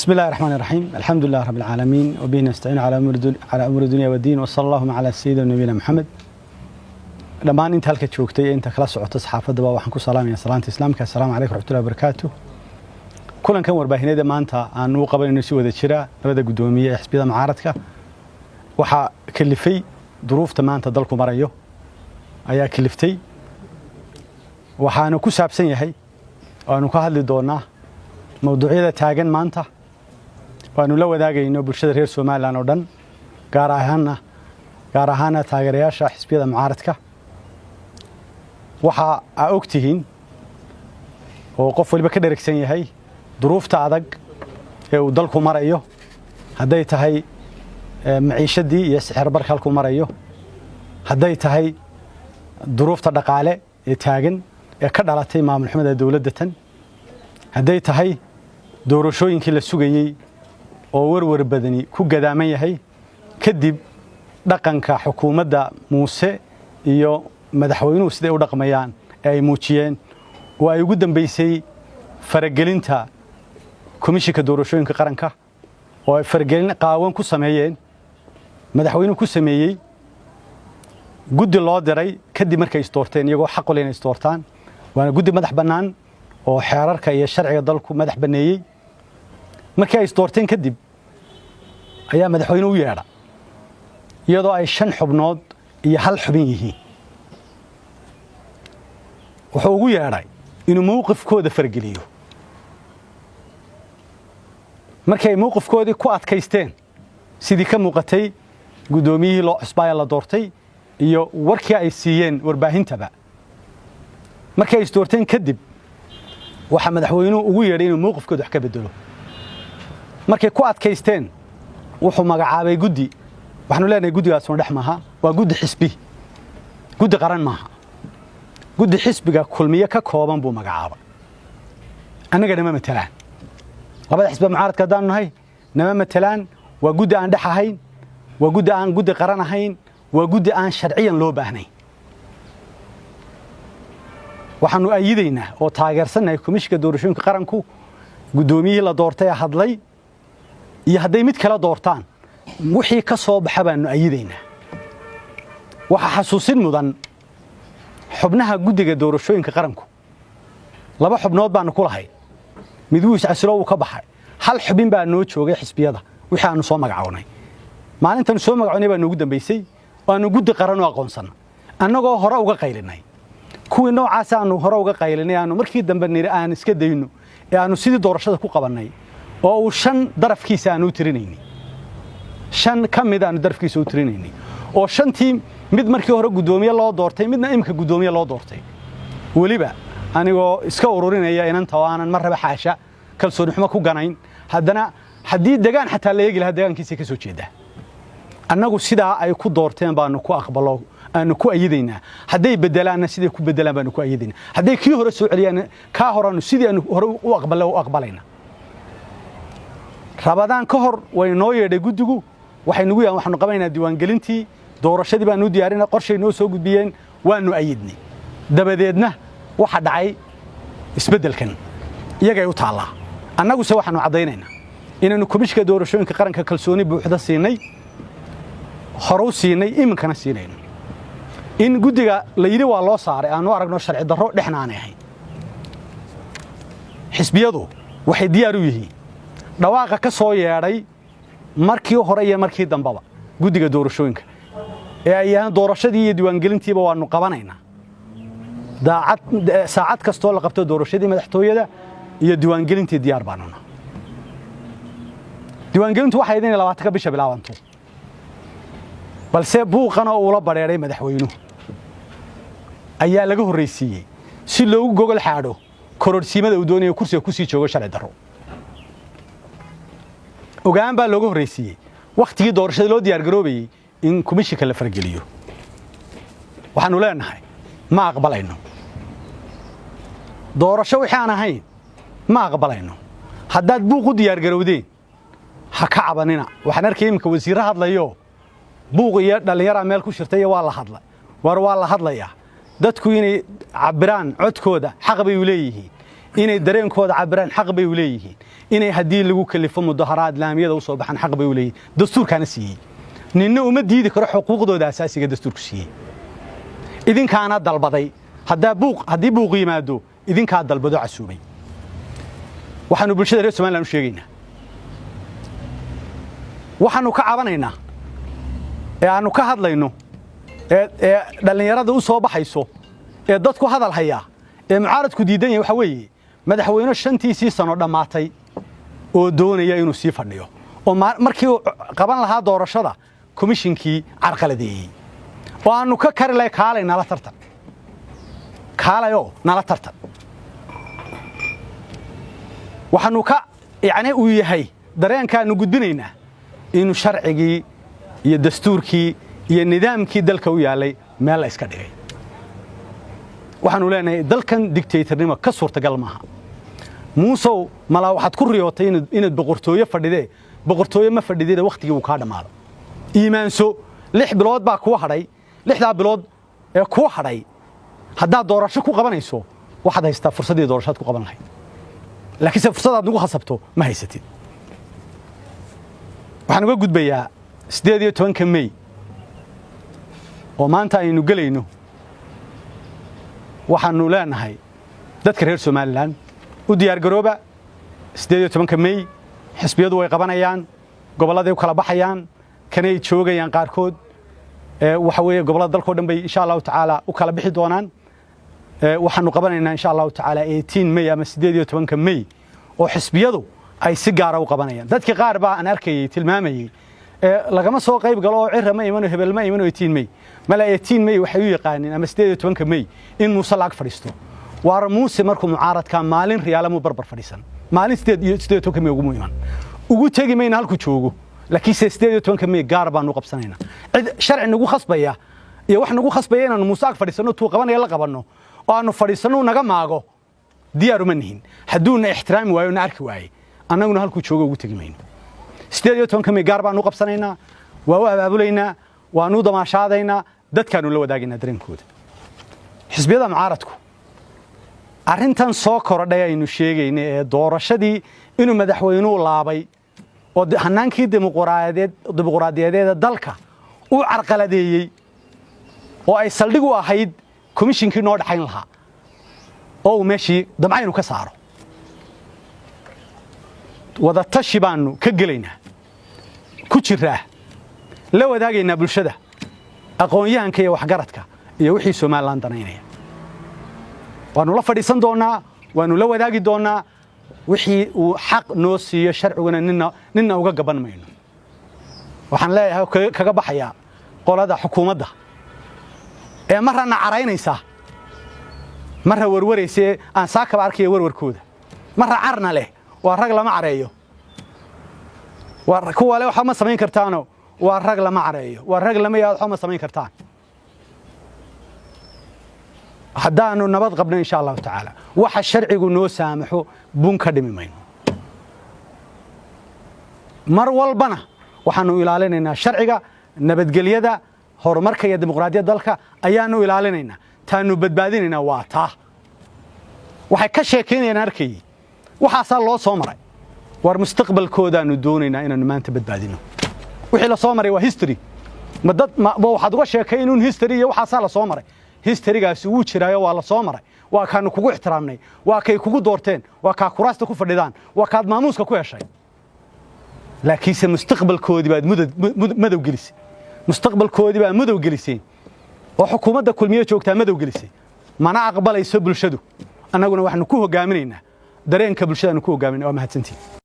بسم الله الرحمن الرحيم، الحمد لله رب العالمين، وبه نستعين على أمور الدنيا والدين، وصلى اللهم على سيدنا نبينا محمد. Dhammaan inta halka joogtay ee inta kala socota saxaafaddaba waxaan ku salaamaya salaanta Islaamka: assalaamu calaykum raxmatullahi wabarakaatu. Kulankan warbaahineeda maanta aan u qabanayno si wada jira labada guddoomiye ee xisbiyada mucaaradka waxaa kalifay duruufta maanta dalku marayo ayaa kaliftay. Waxaanu ku saabsan yahay waanu ka hadli doonaa mawduucyada taagan maanta, waanu la wadaagayno bulshada reer Somaliland oo dhan, gaar ahaana taageerayaasha xisbiyada mucaaradka. Waxa aa og tihiin oo qof waliba ka dheragsan yahay duruufta adag ee uu dalku marayo, hadday tahay maciishadii iyo sixirbarka halkuu marayo, hadday tahay duruufta dhaqaale ee taagan ee ka dhalatay maamul xumada dowladda tan, hadday tahay doorashooyinkii la sugayey oo warwar badani ku gadaaman yahay kadib dhaqanka xukuumadda Muuse iyo madaxweynuhu siday u dhaqmayaan ee ay muujiyeen, oo ay ugu dambaysay faragelinta Komishinka Doorashooyinka Qaranka, oo ay faragelin qaawan ku sameeyeen, madaxweynuhu ku sameeyey guddi loo diray kadib markay isdoorteen, iyagoo xaq u leh inay isdoortaan, waana guddi madax bannaan oo xeerarka iyo sharciga dalku madax banneeyey. Markii ay isdoorteen kadib ayaa madaxweyne u yeedha, iyadoo ay shan xubnood iyo hal xubin yihiin. Wuxuu ugu yeedhay inuu mowqifkooda fargeliyo. Markii ay mowqifkoodii ku adkaysteen, sidii ka muuqatay guddoomiyihii loo cusbaaya la doortay iyo warkii ay siiyeen warbaahintaba, markii ay isdoorteen kadib waxaa madaxweynuhu ugu yeedhay inuu mowqifkooda wax ka bedelo. Markay ku adkaysteen, wuxuu magacaabay guddi. Waxaanu leenahay guddigaasuna dhex maaha, waa guddi xisbi, guddi qaran maaha. Guddi xisbiga Kulmiye ka kooban buu magacaabay. Annaga nama matelaan. Labada xisbi mucaaradka haddaanu nahay nama matelaan. Waa guddi aan dhex ahayn, waa guddi aan guddi qaran ahayn, waa guddi aan sharciyan loo baahnayn. Waxaanu ayidaynaa oo taageersannahay Komishinka Doorashooyinka Qaranku guddoomiyihii la doortay ee hadlay, iyo hadday mid kale doortaan, wixii ka soo baxa baanu ayidaynaa. Waxaa xasuusin mudan xubnaha guddiga doorashooyinka qaranku laba xubnood baanu ku lahay. Mid wuu iscasilo, wuu ka baxay. Hal xubin baa noo joogay xisbiyada wixii aanu soo magacownay. Maalintaanu soo magacownay baa noogu dambaysay oo aanu guddi qaran u aqoonsanna, annagoo hore uga qaylinay. Kuwii noocaas aanu hore uga qaylinay, aanu markii dambe niri aan iska dayno, ee aanu sidii doorashada ku qabannay, oo uu shan darafkiisa aanu u tirinaynay, shan ka mid aanu darafkiisa u tirinaynay, oo shantii mid markii hore guddoomiye loo doortay, midna imika guddoomiye loo doortay. Weliba anigoo iska ururinaya inanta oo aanan mar raba xaasha kalsooni xumo ku ganayn, haddana haddii degaan xataa la eegi lahaa, degaankiisay ka soo jeedaa. Annagu sidaa ay ku doorteen baanu ku aqbalo, aanu ku ayidaynaa. Hadday bedelaanna, siday ku bedelaan baanu ku ayidaynaa. Hadday kii hore soo celiyaan, kaa horaanu sidii aanu hore u aqbale u aqbalayna. Rabadaan ka hor way noo yeedhay guddigu. Waxay nagu yahan waxaanu qabanaynaa diiwaangelintii doorashadii baanu diyaarinay, qorshay noo soo gudbiyeen, waanu ayidnay. Dabadeedna waxa dhacay isbeddelkan iyagay u taallaa. Annaguse waxaanu caddaynaynaa inaannu Komishinka Doorashooyinka Qaranka kalsooni buuxda siinay, hore u siinay, iminkana siinayno. In guddiga la yidhi waa loo saaray aanu aragno sharci darro, dhexna aanay ahayn. Xisbiyadu waxay diyaar u yihiin dhawaaqa ka soo yeedhay markii hore iyo markii dambaba guddiga doorashooyinka ee ay yahaan doorashadii iyo diiwaangelintiiba waannu qabanaynaa. Daacad saacad kastoo la qabto doorashadii madaxtooyada iyo diiwaangelintii diyaar baanuna. Diiwaangelintu waxay inay 20-ka bisha bilaabanto, balse buuqan oo uula badheedhay madaxweynuhu ayaa laga horraysiiyey si loogu gogol xaadho kororsiimada uu doonayo kursiga kusii joogo sharci darro. Ogaan baa looga horraysiiyey wakhtigii doorashada loo diyaar garoobayey in komishinka la fargeliyo. Waxaannu leenahay ma aqbalayno. Doorasho wixii aan ahayn ma aqbalayno. Haddaad buuq u diyaargarowdeen, ha ka cabanina. Waxaan arkaya iminka wasiirro hadlayo, buuq iyo dhallinyaraa meel ku shirtay iyo waa la hadlay. War waa la hadlayaa. Dadku inay cabbiraan codkooda xaq bay u leeyihiin, inay dareenkooda cabbiraan xaq bay u leeyihiin. Inay haddii lagu kalifo mudaharaad laamiyada u soo baxaan xaq bay u leeyihin, dastuurkaana siiyey. Ninna uma diidi karo xuquuqdooda asaasiga dastuurku siiyey. Idinkaana dalbaday. Haddaa buuq, haddii buuq yimaado, idinkaa dalbado, casuumay. Waxaanu bulshada reer Somaliland u sheegaynaa, waxaanu ka cabanaynaa ee aanu ka hadlayno ee dhallinyarada u soo baxayso ee dadku hadal hayaa ee mucaaradku diidan yahay waxa weeye madaxweyne 5-tiisii sano dhammaatay oo doonaya inuu sii fadhiyo, oo markii uu qaban lahaa doorashada komishinkii carqaladeeyey, oo aanu ka kari lahay kaalay nala tartan, kaalayoo nala tartan. Waxaanu ka yacni uu yahay dareenkaanu gudbinaynaa inuu sharcigii iyo dastuurkii iyo nidaamkii dalka u yaallay meel la iska dhigay. Waxaanu leenahay dalkan dictatornimo ka suurtagal maaha. Muusow, malaa waxaad ku riyootay inaad boqortooyo fadhidee. Boqortooyo ma fadhidine, wakhtigii wuu kaa dhammaado. Iimaanso, 6 bilood baa kuu hadhay. 6-daa bilood ee kuu hadhay haddaad doorasho ku qabanayso, waxaad haystaa fursaddii doorashaad ku qaban lahayd, laakiinse fursadaad nagu khasabto ma haysatid. Waxaan uga gudbayaa 18-ka Mey oo maanta aynu gelayno. Waxaannu leenahay dadka reer Somaliland, u diyaargarooba 18-ka Mey. Xisbiyadu way qabanayaan, gobolladay u kala baxayaan, kanay joogayaan qaarkood. Waxa weeye gobollada dalkao dhan bay insha Allahu tacaala u kala bixi doonaan. Waxaanu qabanaynaa insha Allahu tacaala 18 May ama 18-ka May oo xisbiyadu ay si gaara u qabanayaan. Dadkii qaar baa aan arkayey tilmaamayey lagama soo qayb galo oo Cira ma imano, hebel ma imano 18 May. Mala 18 May waxay u yaqaaneen ama 18-ka May in Muuse lacag fadhiisto. Waar Muuse markuu mucaaradka maalin Riyaale muu barbar fadhiisan? Maalin 18-ka May ugu iman, ugu tegi mayna halku joogo, laakiinse 18-ka May gaar baanu qabsanaynaa. Cid sharci nagu khasbaya iyo wax nagu khasbaya inaanu Muuse ag fadhiisanno, tuu qabanaya la qabanno oo aanu fadhiisanno naga maago, diyaar uma nihin. Hadduuna ixtiraami waayo, na arki waaye, annaguna halkuu joogo ugu tegi mayno. 18-ka May gaar baanu qabsanaynaa, waa u abaabulaynaa, waanu damaashaadaynaa, dadkaanu la wadaagaynaa dareenkooda. Xisbiyada mucaaradku arrintan soo korodhay aynu sheegaynay ee doorashadii inuu madaxweynuhu laabay oo hanaankii dimuqraadiyadeeda dalka uu carqaladeeyey oo ay saldhig u ahayd komishinkii noo dhaxayn lahaa oo uu meeshii damcaynu ka saaro, wadatashi baanu ka gelaynaa, ku jiraa, la wadaagaynaa bulshada, aqoon-yahanka iyo waxgaradka iyo wixii Somaliland danaynaya. Waannu la fadhiisan doonnaa, waannu la wadaagi doonnaa wixii uu xaq noo siiyo sharciguna. Ninna uga gaban mayno. Waxaan leeyahay, kaga baxayaa, qolada xukuumadda ee marrana caraynaysa, marra warwaraysa, aan saakaba arkaya warwarkooda, marra carna leh, waa rag lama careeyo. Kuwa le waxba ma samayn kartaano, waa rag lama careeyo, waa rag lama yaad, waxba ma samayn kartaan. Haddaanu nabad qabno, insha Allahu tacaala, waxa sharcigu noo saamaxo bun ka dhimi mayno. Mar walbana waxaanu ilaalinaynaa sharciga, nabadgelyada, horumarka iyo dimuqraadiyadda dalka ayaanu ilaalinaynaa. Taanu badbaadinaynaa waa taa. Waxay ka sheekaynayaan arkayey, waxaasaa loo soo maray. War mustaqbalkoodaanu doonaynaa inaanu maanta badbaadino. Wixii la soo maray waa history. Ma dad ma waxaad uga sheekayn un history iyo waxaasaa la soo maray? Historygaasi wuu jiraayo, waa la soo maray. Waa kaanu kugu ixtiraamnay, waa kay kugu doorteen, waa kaa kuraasta ku fadhidaan, waa kaad maamuuska ku heshay, laakiinse mustaqbalkoodii baad madow gelisay. Mustaqbalkoodii baa madow geliseen oo xukuumadda Kulmiye joogtaa madow gelisay. Mana aqbalayso bulshadu. Annaguna waxaanu ku hogaaminaynaa dareenka bulshadaanu ku hogaaminaa. Waa mahadsantiin.